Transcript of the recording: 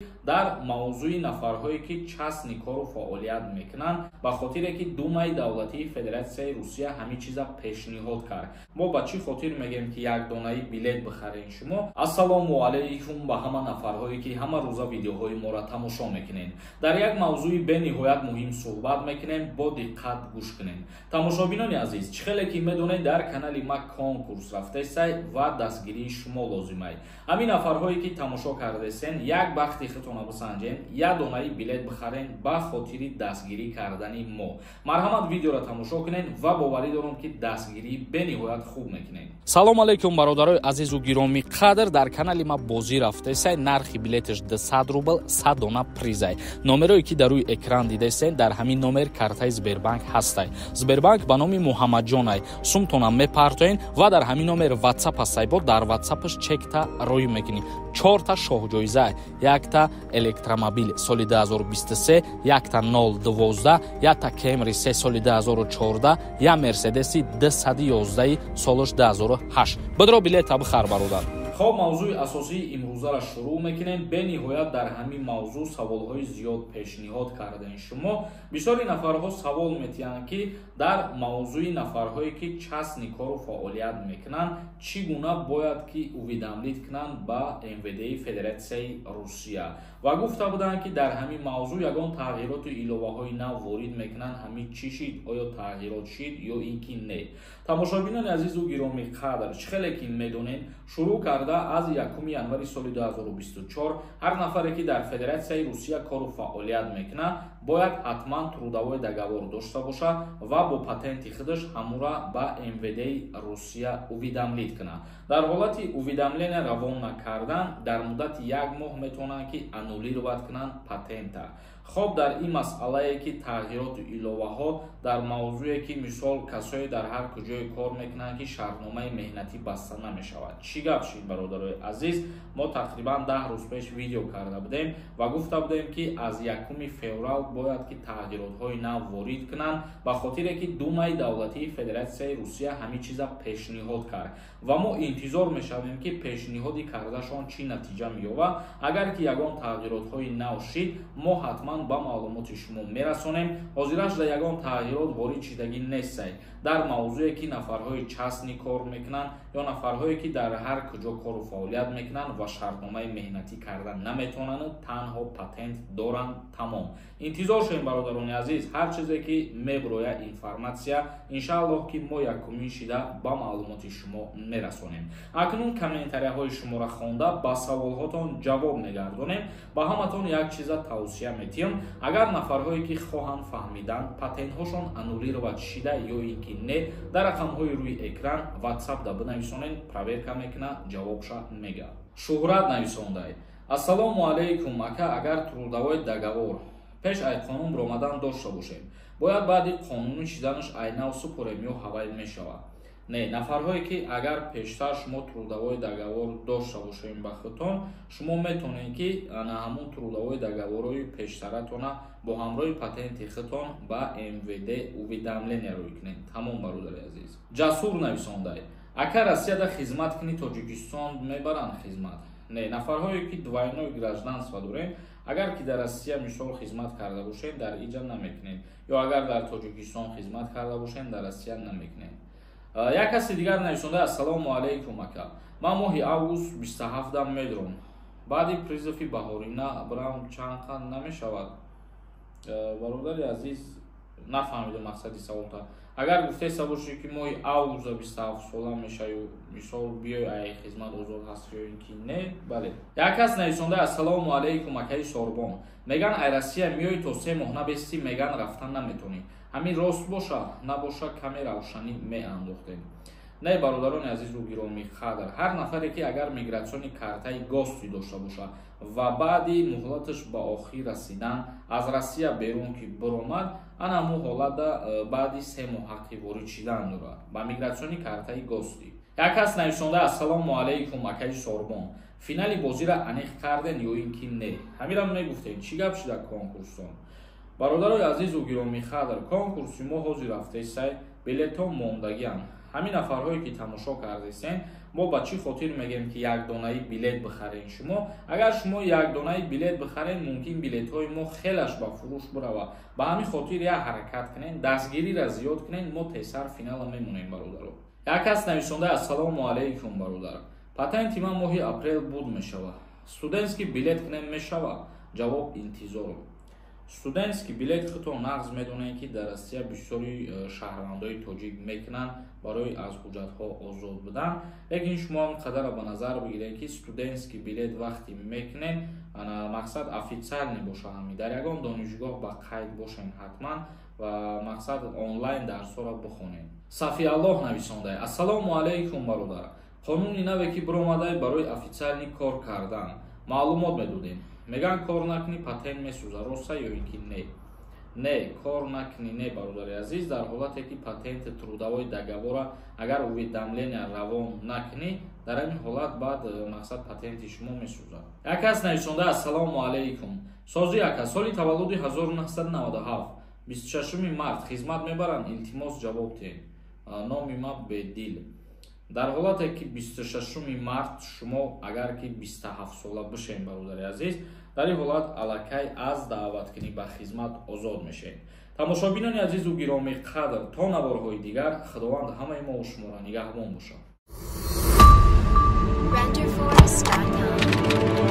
Дар мавзӯи нафарҳое, ки частный кору фаъолият мекунанд, ба хотире ки Думаи давлатии Федератсияи Русия ҳамин чиза пешниҳод кард. Мо ба чӣ хотир мегӯем, ки як донаи билет бихарен шумо? Ассалому алайкум ба ҳама нафарҳое, ки ҳама рӯза видеоҳои моро тамошо мекунед. Дар як мавзӯи бениҳоят муҳим суҳбат мекунем, бо диққат гӯш кунед. Тамошобинони азиз, чӣ хеле ки медонед, дар канали ма конкурс рафтесай ва дастгирии шумо лозимай. Ҳамин нафарҳое, ки тамошо кардесен, як бахти худтона бисанҷен, як донаи билет бихарен ба хотири дастгирӣ кардани мо. Марҳамат, видеоро тамошо кунед ва боварӣ дорам, ки дастгирии бениҳоят хуб мекунед. Салом алейкум, бародарои азизу гиромӣ қадр. Дар канали ма бозӣ рафтесай, нархи билеташ 200 рубл, 100 дона призай. Номерое, ки дар рӯи экран дидесен, дар ҳамин номер картаи Сбербанк ҳастай. Сбербанк ба номи Муҳаммадҷонай. Сумтона мепартоен ва дар ҳамин номер Ватсап ҳастай, бо дар Ватсапаш чекта рӯй мекунӣ. Чорта шоҳҷоиза: якта электромобил соли 2023, якта 012, якта Кемри 3 соли 2014, я Мерседеси 211 солаш 2008. Бидро, билета бихар, бародар. Хоб, мавзӯи асосии имрӯзаро шурӯъ мекунем. Бениҳоят дар ҳамин мавзӯъ саволҳои зиёд пешниҳод кардем шумо. Бисёри нафарҳо савол метиҳанд, ки дар мавзӯи нафарҳое, ки частный кору фаъолият мекунанд, чӣ гуна бояд ки уведомлить кунанд ба МВДи Федератсияи Русия. Ва гуфта буданд, ки дар ҳамин мавзӯъ ягон тағйироту иловаҳои нав ворид мекунанд. Ҳамин чӣ шид? Оё тағйирот шид ё ин ки не? Тамошобинони азизу гиромӣ қадр, чӣ хеле ки медонед, шурӯъ карда аз 1 январи соли 2024 ҳар нафаре, ки дар Федератсияи Русия кору фаъолият мекунад, бояд ҳатман трудовой договор дошта бошад ва бо патенти худаш ҳамура ба МВДи Русия уведомлить кунад. Дар ҳолати уведомления равон накардан, дар муддати як моҳ метавонанд, ки аннулировать кунанд патента. Хоб, дар ин масъалае, ки тағйироту иловаҳо дар мавзӯе, ки мисол касое дар ҳар куҷое кор мекунанд, ки шартномаи меҳнатӣ баста намешавад, чӣ гап шид? Бародарои азиз, мо тақрибан 10 рӯз пеш видео карда будем ва гуфта будем, ки аз 1 феврал бояд ки тағйиротҳои нав ворид кунанд, ба хотире ки Думаи давлатии Федератсияи Русия ҳамин чиза пешниҳод кард ва мо интизор мешавем, ки пешниҳоди кардашон чӣ натиҷа меёбад. Агар ки ягон тағйиротҳои нав шид, мо ҳатман ба маълумоти шумо мерасонем. Ҳозираш дар ягон тағйирот ворид шидагӣ нестай дар мавзӯе, ки нафарҳои частный кор мекунанд ё нафарҳое, ки дар ҳар куҷо кору фаъолият мекунанд ва шартномаи меҳнатӣ карда наметавонанд, танҳо патент доранд, тамом. Интизор шавем, бародарони азиз. Ҳар чизе ки меброя информатсия, иншааллоҳ, ки мо якумин шида ба маълумоти шумо мерасонем. Акнун комментарияҳои шуморо хонда, ба саволҳотон ҷавоб мегардонем. Ба ҳаматон як чиза тавсия метиҳам: агар нафарҳое, ки хоҳанд фаҳмидан, патентҳошон аннулировать шида ё ин ки не, дар рақамҳои рӯи экран Ватсапда бинависонед, проверка мекунад, ҷавобша мега. Шуҳрат нависондай: «Ассалому алайкум, ака. Агар трудовой договор пеш ай қонун биромадан дошта бошем, бояд баъди қонунӣ шиданаш айнав супорем ё ҳавай мешавад?» Не, нафарҳое, ки агар пештар шумо трудовой договор дошта бошем ба худтон, шумо метавонед, ки на ҳамун трудовой договорои пештаратона бо ҳамроҳи патенти худтон ба МВД уведомление рӯй кунед, тамом. Бародари азиз, Ҷасур нависондай: «Ака, Россияда хизмат кунӣ, Тоҷикистон мебаранд хизмат?» Не, нафарҳое, ки двойной гражданство дорем, агар ки дар Россия мисол хизмат карда бошед, дар иҷа намекунед, ё агар дар Тоҷикистон хизмат карда бошед, дар Россия намекунед. Як каси дигар нависонда: «Ассалому алайкум, ака. Ман моҳи август 27-дам медурам. Баъди призыви баҳорина бирам, чанд қанд намешавад?» Бародари азиз, нафаҳмидам мақсади саволта. Агар гуфтеса бошӣ, ки моҳи августа 27 сола мешавю, мисол, биёй, ай хизмат озод ҳаст ё ин ки не, бале. Як кас нависонда: «Ассалому алайкум, акаи Сорбон. Меган, ай Россия меёй, то 3 моҳ набестӣ, меган, рафтан наметонӣ. Ҳамин рост боша набоша, каме равшанӣ меандохтем?» Не, бародарони азизу гиромӣ қадр, ҳар нафаре, ки агар миграционный картаи гости дошта бошад ва баъди муҳлаташ ба охир расидан аз Россия берун ки биромад, ана ҳамун ҳолатда баъди 3 моҳ ҳаққи ворид шидан дорад ба миграционный картаи гости. Як кас нависонда: «Ассалому алайкум, акаи Сорбон. Финали бозиро аниқ карден ё ин ки не?» Ҳамирам мегуфтем, чӣ гап шида конкурсон? Бародарои азизу гиромӣ қадр, конкурси мо ҳозир рафтесай, билетҳо мондагианд. Ҳамин нафарҳое, ки тамошо кардесен, Мо ба чӣ хотир мегӯем, ки як донаи билет бихарен шумо? Агар шумо як донаи билет бихарен, мумкин билетҳои мо хелаш ба фурӯш бирава. Ба ҳамин хотир як ҳаракат кунен, дастгириро зиёд кунен, мо тезтар финала мемонем, бародаро. Як кас нависонда: «Ассалому алайкум, бародар, патенти ман моҳи апрел буд мешавад, студентский билет кунем мешавад? Ҷавоб интизорам». Студентский билет худтон нағз медонед, ки дар Россия бисёри шаҳрвандои тоҷик мекунанд барои аз ҳуҷҷатҳо озод будан. Лекин шумо ҳам қадара ба назар бигиред, ки студентский билет вақте мекунед, мақсад официальный боша, ҳами дар ягон донишгоҳ ба қайд бошен ҳатман ва мақсад онлайн дарсҳоро бихонед. Сафиаллоҳ нависонда: «Ассалому алайкум, бародар, қонуни наве ки биромадай барои официальный кор кардан маълумот медодем. Мегӯянд, кор накунӣ, патент месӯза, роста ё ин ки не?» Не, кор накунӣ не, бародари азиз. Дар ҳолате ки патенти трудовой договора агар уведомления равон накунӣ, дар ҳамин ҳолат баъд мақсад патенти шумо месӯзад. Як кас нависонда: «Ассалому алайкум, созӣ ака, соли таваллуди 1997, 26 март, хизмат мебаранд? Илтимос, ҷавоб диҳед. Номи ман Бедил». Дар ҳолате ки 26 март шумо агар ки 27 сола бишем, бародари азиз, дар ин ҳолат аллакай аз даъваткунӣ ба хизмат озод мешавед. Тамошобинони азизу гиромӣ қадр, то наворҳои дигар Худованд ҳамаи мо шуморо нигаҳбон бошад. Renderforest.com.